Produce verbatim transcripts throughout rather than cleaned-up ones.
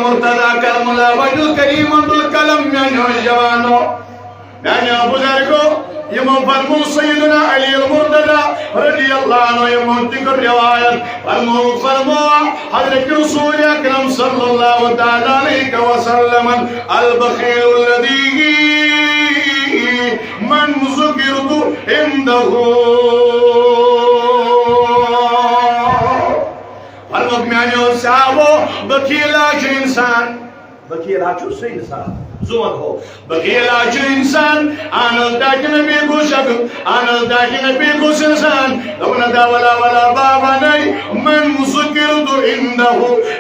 مرتضی کرم اللہ وجہ الکریم القلم، میانیو جوانو، میانیو بزرگو، یمو فرمو سیدنا علی المرتضی رضی اللہ عنہ، یمو تہِ کٔر روایت، فرمو، فرمو حضرت رسول اکرم صلی اللہ تعالی علیہ وسلم، البخیل الذی من ذکرت عندہ۔ فرموک میانیو صحابو، بخیل ہا چھُ انسان، بخیل ہا چھُ سُہ انسان، زوت ہو، بخیل ہا چھُ انسان، اہن حظ، تاکہِ نبی گوٚژھ شخص، اہن حظ، تاکہِ نبی گوٚژھ انسان۔ دوٚپُن، ادا ولا ولا بابا نَے، من ذکرت عندہ،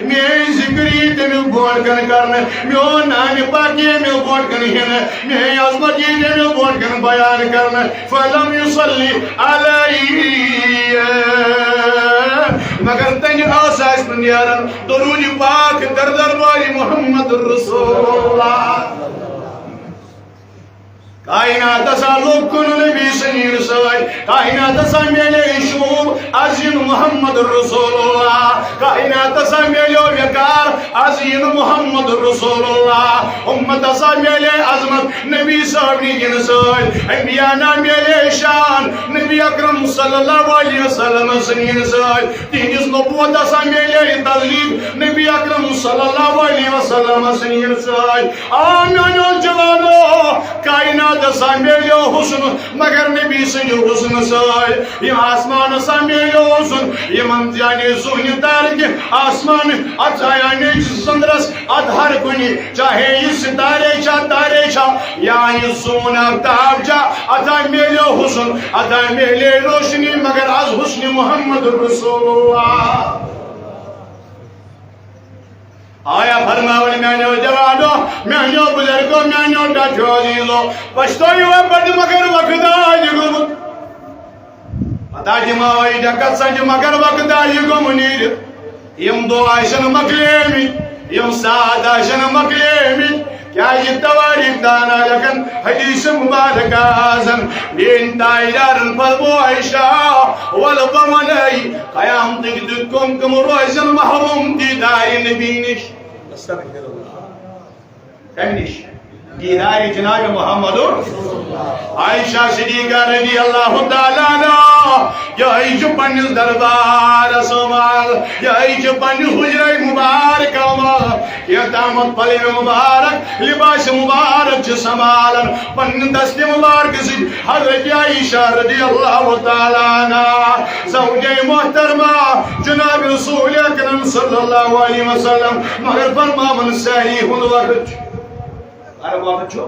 میٲنۍ ذکر یی تٔمِس برونٛٹھ کَنہِ کرنہٕ، میون نامِ پاک یی تٔمِس برونٛٹھ کَنہِ ہینہٕ، میٲنۍ عظمت یی تٔمِس برونٛٹھ کَنہِ بیان کرنہٕ۔ فلم یصلی علی، مگر تنہِ آسہٕ آسہِ نہٕ نیران درود پاک در دربار محمد رسول اللہ۔ کائناتس آ لوٚگ کُن نبی سٕنٛدِ سۭتۍ، کائناتس آ میلے شوٗب از یِن محمد رسول اللہ، کائناتس آ میلیو وقار از یِن محمد رسول اللہ، امتس آ میلے عظمت نبی صٲبنہِ یِنہٕ سۭتۍ، انبیاء نہ میلے شان نبی اکرم صلی اللہ علیہ وسلم سٕنٛدِ یِنہٕ سۭتۍ، تِہنٛدِس نبوتس آ میلے تضلیل نبی اکرم صلی اللہ علیہ وسلم سٕنٛدِ یِنہٕ سۭتۍ۔ آ میانیو جوانو، کائناتس آ میلیو حسن مگر نبی سٕنٛدِ حسن سۭتۍ۔ یِم آسمانس آ میلیو حسن، یِمن یعنی زوٗنہِ تارکہِ آسمان، اتھ یعنی چندرس، اتھ ہر کُنہِ، چاہے یہِ ستارے چھا، تارے چھا، یا یہِ زوٗن آفتاب چھا، اتھ آ میلیو حسن، اتھ آ میلے روشنی، مگر از حسن محمد رسول اللہ۔ آیا فرماوان میانیو جوانو، میانیو بزرگو، میانیو ٹاٹھیو عزیزو، پچھتٲیِو پتہٕ مگر وقت آیہِ گوٚمُت۔ پتہ دِمو أسۍ ڈکت سنجہِ مگر وقت آیہِ گوٚمُت نیٖرِتھ۔ یِم دۄہ آسن مۄکلیمٕتۍ، یِم ساعت آسن مۄکلیمٕتۍ۔ کیازِ توٲریٖخ دانا لیکھن حدیث مبارکہ آسن، میٲنۍ تاجدارن فرمو عائشہ، ولہٕ بہٕ ونے، قیامتٕکۍ دۄہ کم کم روزن محروم دیدار نبی نش؟ استغفر اللہ۔ کمہِ نش؟ دیدار جناب محمد۔ عائشہ صدیقہ رضی اللہ تعالیٰ عنہا، یہِ چھِ پننِس دربارس منٛز، یہِ چھِ پننِس حجرے مبارکہ منٛز، یہِ تامت پلو مبارک، لباس مبارک چھِ سنبھالان، پننہِ دست مبارک سۭتۍ حضرت عائشہ رضی اللہ تعالیٰ عنہا، زوجہ محترمہ جناب رسول اکرم صلی اللہ علیہ وسلم، مگر فرماوان سحری ہُنٛد وقت چھُ۔ ہر وقت چھُ۔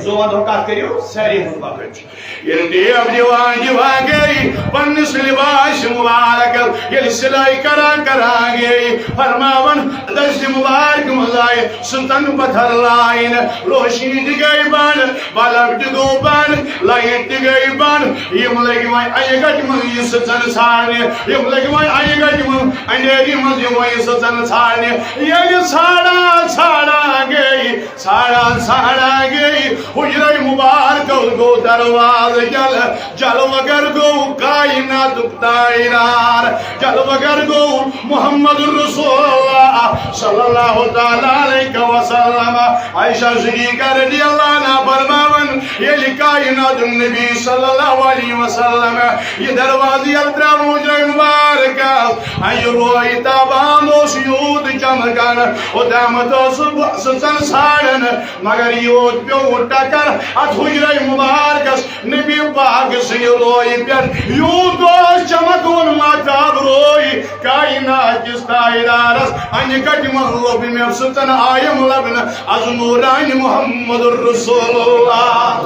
زور دو کتھ کٔرِو، سحری ہُنٛد وقت چھُ۔ ییٚلہِ ٹیب دِوان دِوان گٔے پننِس لباس مبارک، ییٚلہِ سلائی کران کران گٔے، فرماوان دست مبارک منٛز آیہِ سٕژن پتھر لاینہٕ، روشنی تہِ گٔے بنٛد، بلب تہِ گوٚو بنٛد، لایٹ تہِ گٔے بنٛد۔ یِم لٔگۍ وۄنۍ انہِ گٹہِ منٛز یہِ سٕژن ژھانڈنہِ، یِم لٔگۍ وۄنۍ انہِ گٹہِ منٛز اندھیری منٛز یِم وۄنۍ یہِ سٕژن ژھانڈنہِ۔ ییٚلہِ ژھانڈان ژھانڈان گٔے، ژھانڈان ژھانڈان گٔے، حجرے مبارکس گوٚو دروازٕ یلہٕ۔ جلوٕ گر گوٚو کائناتُک تاجدار، جلوٕ گر گوٚو محمد رسول اللہ صلی اللہ تعالیٰ علیہ وسلم۔ عائشہ صدیقہ رضی اللہ عنہا فرماوان، ییٚلہِ کائناتُک نبی صلی اللہ علیہ وسلم یہِ دروازٕ یلہٕ ترٛاوُن حجرے مبارکس، یہِ روے تابان اوس یوٗت چمکان، اوٚتامتھ اوسُس بہٕ سٕژن ژھانڈان، مگر یوٗت پیوٚو ٹکر اتھ حجرے مبارکس۔ نبی پاک سٕنٛدِ روے پٮ۪ٹھ یوٗت اوس چمکوُن مہتاب روے، کائنات کِس تاجدارس انہِ گٹہِ منٛز لوٚب مےٚ سٕژن آیم لبنہٕ از نورانِ محمد رسول اللہ۔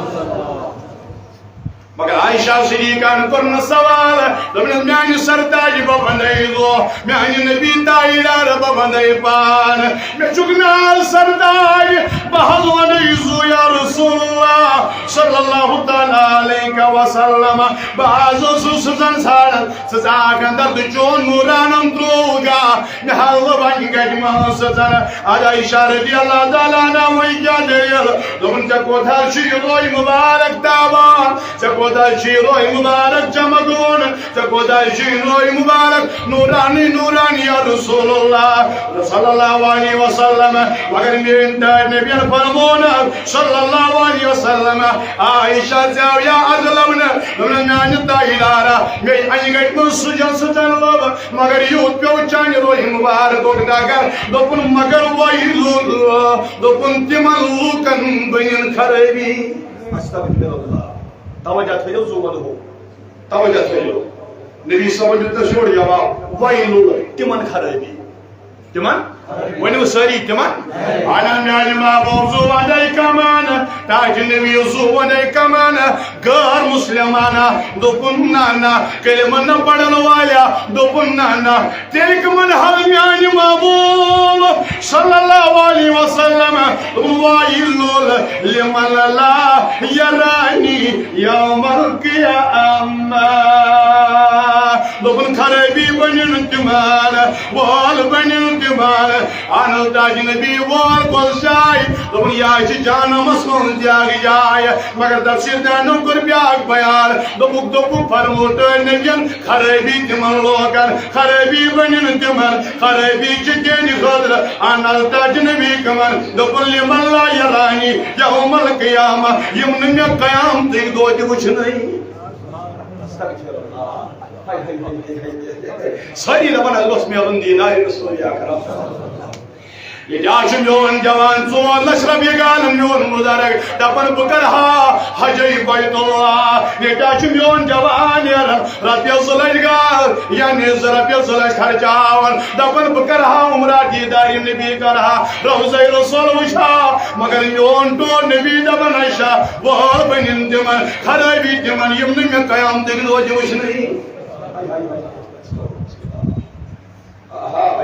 مگر عائشہ صدیقہ ہن کوٚر نہٕ سوال، دوٚپنس، میانہِ سرتاج بہٕ ونَے زو، میانہِ نبی تاجدار بہٕ ونَے پان، مےٚ چھُکھ ناو سرتاج، بہٕ حظ ونَے زو یا رسول اللہ صلی اللہ تعالیٰ علیہ وسلم، بہٕ حظ اوسُس سٕژن ژھانڈان، سٕژ آکھ اندر تہٕ چون نورانم تروو گا، مےٚ حظ لوٚب انہِ گٹہِ منٛز سٕژن۔ ادٕ عائشہ رضی اللہ تعالیٰ عنہا، وۄنۍ کیٛاہ دٔلیٖل؟ دوٚپُن، ژےٚ کوٚت حظ چھُ یہِ روے مبارک تابان؟ ژےٚ کوتاہ چھُ یہِ روے مُبارک چمکوُن، ژےٚ کوتاہ چھُ یہِ روے مُبارک نورانی نورانی یا رسول اللہ صلی اللہ علیہ وسلم۔ مگر میٲنۍ تاج نبیَن فرموو نہٕ صلی اللہ علیہ وسلم، عائشہ ژےٚ آو یا عرض لبنہٕ، دوٚپنَس میانہِ تاجدارا، مےٚ چھِ انہِ گٔٹۍ منٛز سُجن سۭتۍ لوٚب، مگر یوٗت پیوٚو چانہِ روے مُبارکُک دگر، دوٚپُن مگر ویل، دوٚپُن تِمن لوٗکن بٔنِن خرٲبی۔ استغفر اللہ۔ توجہ تھٲیِو زُو وَدہو۔ توجہ تھٲیِو۔ نبی صٲبَن دیُت اَسہِ یورٕ جواب، ویل تِمن خرٲبی۔ تِمن؟ ؤنِو سٲری تِمن۔ اَنن میانہِ محبوب زُو وَدَے کمان، تاج نبی زُو وَدَے کمان، غٲر مُسلمانہ دوٚپُن نہ نہ، کلمہٕ نہ پرن والا دوٚپُن نہ نہ۔ تیٚلہِ کٕمن حظ میانہِ محبوب صلی اللہ علیہ وسلم، ویل لمن لا یرانی یوم القیامہ۔ دوٚپُن خرٲبی بٔنِن تِمن، وال بٔنِن تِمن۔ اہن حظ تاج نبی وال کۄس جاے؟ دوٚپُن یہِ حظ چھِ جہنمس منٛز تہِ اکھ جاے۔ مگر تفسیٖر دانو کوٚر بیٛاکھ بیان، دوٚپُکھ، دوٚپُکھ فرموو تۄہہِ نبیَن خرٲبی تِمن لوکن، خرٲبی بٔنِن تِمن، خرٲبی چھِ تِہنٛدِ خٲطرٕ۔ اہن حضرت نبی کمن دوٚپُن، لمن لا یرانی یوم القیامہ، یِم نہٕ مےٚ قیامتٕکۍ دۄہ تہِ وٕچھنٕے۔ سٲری دپان، اللہ اوس میلُن دیٖدار رسول اکرم۔ ییٚتہِ حظ چھُ میون جوان ژور لچھ رۄپیہِ گالان، میون بُزرگ دپان، بہٕ کرٕ ہا حجے بیت اللہ۔ ییٚتہِ حظ چھُ میون جوان نیران رۄپیَس زٕ لچھ گال، یعنی زٕ رۄپیَس زٕ لچھ خرچاوان، دپان، بہٕ کرٕ ہا عمرہ، دیٖدارِ نبی کرٕ ہا، روضہ رسول وٕچھِ ہا۔ مگر میون ٹوٹھ نبی دپان، اچھا، وال بٔنِن تِمن، خرٲبی تِمن، یِم نہٕ مےٚ قیامتٕکۍ دۄہ تہِ وٕچھنٕے۔ آہا، آہا۔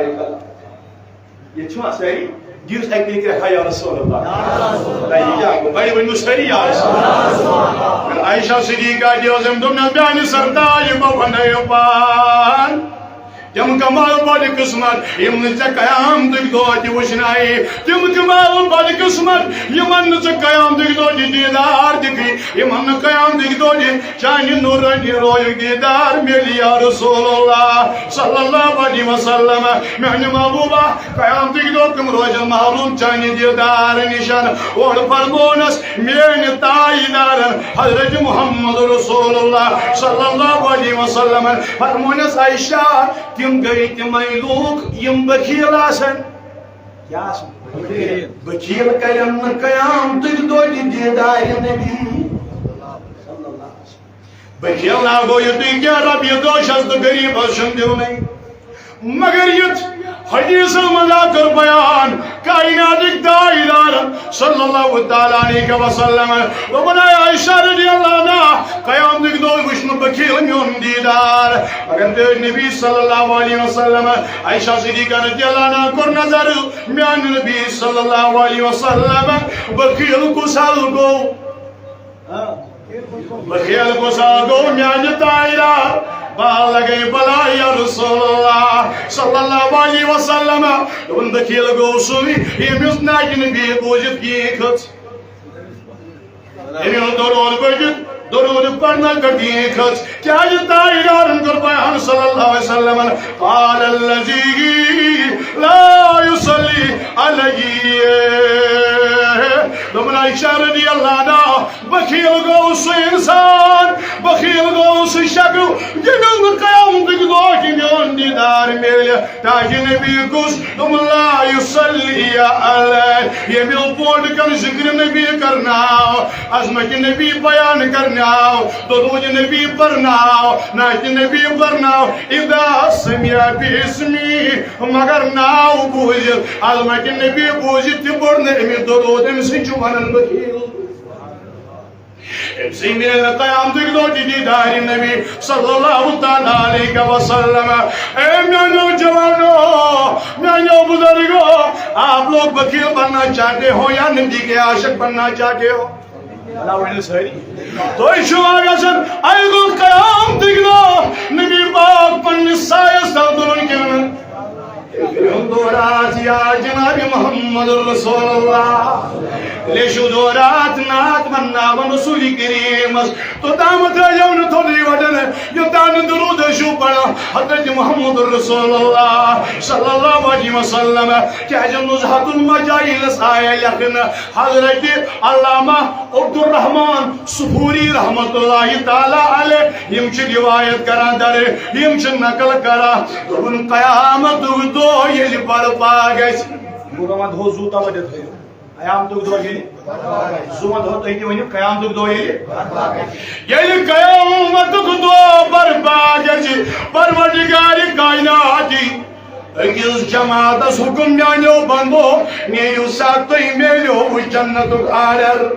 ییٚتہِ چھِوا سٲری؟ دِیِو اَکہِ لَٹہِ ہا یا رسول اللہ۔ نہ، یہِ کیٛاہ گوٚو؟ وۄنۍ ؤنِو سٲری یا رسول اللہ۔ عائشہ صدیقہ تہِ ٲس، أمۍ دوٚپ، نہ، میٛانہِ سرتاج، بہٕ وَنَے پان۔ تِم کمال بدقسمت، یِم نہٕ ژےٚ قیامتٕکۍ دۄہ تہِ وٕچھنَے۔ تِم کمال بدقسمت، یِمن نہٕ ژٕ قیامتٕکۍ دۄہ تہِ دیٖدار دِکھٕے، یِمن نہٕ قیامتٕکۍ دۄہ تہِ چانہِ نورانی رویُک دیٖدار میلہِ یا رسول اللہ صلی اللہ علیہ وسلم۔ میانہِ محبوبہ، قیامتٕکۍ دۄہ تِم روزن محروم چانہِ دیٖدار نِشن۔ اورٕ فرمونس میٲنۍ تاجدارن حضرت محمد رسول اللہ صلی اللہ علیہ وسلم فرمونس، عائشہ، تِم گٔے تِمے لوٗکھ یِم بخیل آسن۔ کیٛاہ آسن؟ بخیل کرن نہٕ قیامتٕکۍ دۄہ تہِ دیٖدار نبی۔ بخیل نہ گوٚو یُتُے کینٛہہ، رۄپیہِ دَہ شیٚتھ تہٕ غریٖبس چھُنہٕ دیُنٕے۔ مگر یُتھ حدیثن منٛز آو کوٚر بیان، کائناتٕکۍ تاجدارن صلی اللہ تعالیٰ علیہ وسلم دوٚپُن، اے عائشہ رضی اللہ عنہا، قیامتٕکۍ دۄہ وٕچھ نہٕ بخیل میون دیٖدار۔ مگر تیٚلہِ نبی صلی اللہ علیہ وسلم، عائشہ صدیقہ رضی اللہ عنہا کوٚر نظر، میانہِ نبی صلی اللہ علیہ وسلم، بخیل کُس حال گوٚو؟ بخیل کُس حال گوٚو میانہِ تاجدار؟ بہٕ لگے بلا یا رسول اللہ صلی اللہ علیہ وسلم۔ دوٚپُن، بخیل گوٚو سُے، ییٚمِس ناٹہِ نبی بوٗزِتھ کینٛہہ کھٔژ۔ ییٚمِس درود بوٗزِتھ، درود پرنہٕ کٔر کینٛہہ کھٔژ۔ کیٛازِ تاجدارن کوٚر بیان صلی اللہ علیہ وسلمن، قال الذی لا یصلی علیہ۔ دوٚپُن، عائشہ رضی اللہ عنہا، بخیل گوٚو سُہ اِنسان، بخیل گوٚو سُہ شخص، ییٚمِس نہٕ قیامتٕکۍ دۄہ تہِ میون دیٖدار میلہِ۔ تاج نبی کُس؟ دوٚپُن، لا یصلی علیہ، ییٚمِس پوٹہٕ کن ذکر نبی کرناو، عظمت نبی بیان کرناو، درود نبی پرناو، نعت نبی پرناو، اذا سمع باسمی، مگر ناو بوٗزِتھ، عظمت نبی بوٗزِتھ تہِ پوٚر نہٕ أمِس درود، أمِس چھُ ونان بخیل۔ أمۍ سٕے میلہِ نہٕ قیامتٕکۍ دۄہ تہِ دیٖدارِ نبی صلی اللہ تعالیٰ علیہ وسلم۔ اے میانیو جوانو، میانیو بزرگو، آپ لوگ بخیل بننا چاہتے ہو یا نبی کے عاشق بننا چاہتے ہو؟ اللہ ؤنِو سٲری۔ تُہۍ چھِوا یژھان اَکہِ دۄہ قیامتٕکۍ دۄہ نبی پاک پننِس سایس تل تُلُن کِنہٕ نہٕ؟ کٔرِو دورات یاد جناب محمد رسول اللہ۔ لیٚچھِو دورات نعت ونناوان رسول کریمس۔ توٚتامتھ تھٲیِو نہٕ تھوٚدُے وٹن، یوٚتام نہٕ درود ٲسِو پران حضرت محمد رسول اللہ صلی اللہ علیہ وسلم۔ کیازِ نزہت المجالس آیہ لیکھنہٕ حضرت علامہ عبدالرحمان صفوری رحمت اللہ تعالیٰ علیہ، یِم چھِ روایت کران درج، یِم چھِ نقل کران۔ دوٚپُن، قیامتُک دۄہ ییٚلہِ برپا گژھِ۔ گوٚو وۄنۍ دۄہ زُو توجہ تھٲیِو۔ قیامتُک دۄہ ییٚلہِ، زُو وۄنۍ دۄہ تُہۍ تہِ ؤنِو، قیامتُک دۄہ ییٚلہِ، ییٚلہِ قیامتُک دۄہ برپا گژھِ، پروردگار کائنات یی۔ أکِس جماعتس حکم، میانیو بندو، نیرِو سا تُہۍ، میلیو جنتُک آرڈر۔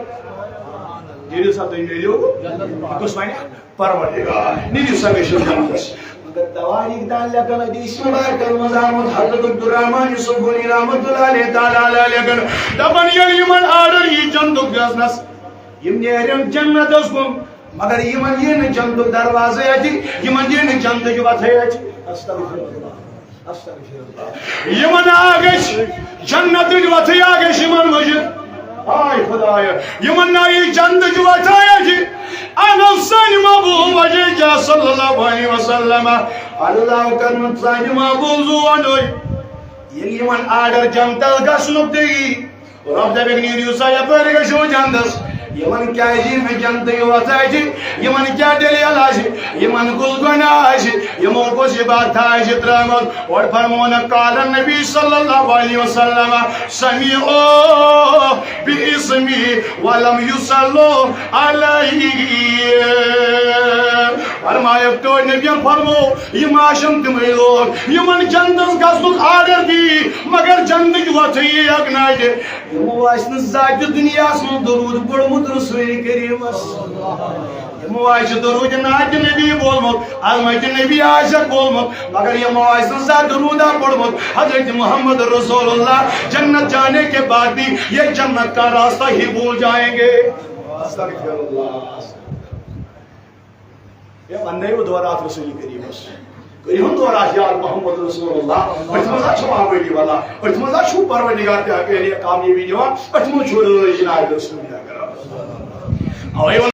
نیرِو سا تُہۍ، میلیو۔ کُس ونہِ؟ پروردگار۔ نیرِو سا گٔژھِو جنتس۔ مگر تواریخ دان لیکھن حدیث مبارکن منٛز آمُت، حضرت عبدالرحمان یوسف گوری رحمت اللہ علیہ تعالیٰ علیہ لیکھن، دپان، ییٚلہِ یِمن آرڈر یی جنتُک گژھنس، یِم نیرن جنتس کُن، مگر یِمن یی نہٕ جنتُک دروازے اتھِ، یِمن یی نہٕ جنتٕچ وتھے اتھِ۔ استغفر اللہ، استغفر اللہ۔ یِمن آ گژھِ جنتٕچ وتھٕے آ گژھِ یِمن مٔشِتھ۔ ہاے خدایا، یِمن نہ یی جنتٕچ وتھٕے اتھِ۔ اہن حظ، سانہِ محبوب وجہ کیا صلی اللہ علیہ وسلم۔ اللہ کرنہٕ سانہِ محبوب زُو وۄنۍ۔ ییٚلہِ یِمن آرڈر جنتس گژھنُک تہِ یی، رۄب دَپٮ۪کھ، نیٖرِو سا یَپٲرۍ گٔژھِو جنتَس۔ یِمَن کیٛازِ یی نہٕ جنتٕے یوت اَتہِ؟ یِمَن کیٛاہ دٔلیٖل آسہِ؟ یِمَن کُس گۄناہ آسہِ؟ یِمو کُس عبادت آسہِ ترٛٲومٕژ؟ اورٕ فرموونَکھ، قال النبی صلی اللہ علیہ وسلم، سمیعوا باسمی ولم یصلوا علی۔ فرمایَکھ، ٹٲٹھۍ نبیَن فرموو، یِم آسَن تِمَے لوگ، یِمَن جنتَس گژھنُک آرڈر دی، مگر جنتٕچ وَتھٕے یِیَکھ نہٕ اَتہِ۔ یِمو آسہِ نہٕ ذاتِ دُنیاہَس منٛز درود پوٚرمُت رسول کریمَس۔ یِمو آسہِ درود نعتِ نبی بولمُت، عظمتِ نبی آسٮ۪کھ بولمُت، مگر یِمو آسہِ نہٕ زانٛہہ درودہ پوٚرمُت۔ حضرت محمد رسول اللہ، جنت جانے کے بعد بھی یہ جنت کا راستہ ہی بھول جائیں گے۔ استغفر اللہ۔ ہے، وَننَے بہٕ دورات رسول کریمَس۔ کٔرِہُن دورات یاد محمد رسول اللہ۔ أتھۍ منٛز ہا چھُ آمٲنی والا۔ أتھۍ منٛز ہا چھُ پروردگار تہِ ہا کامیٲبی دِوان۔ أتھۍ منٛز چھُ رٲضۍ جناب رسول اکرم۔ اوے ووٚن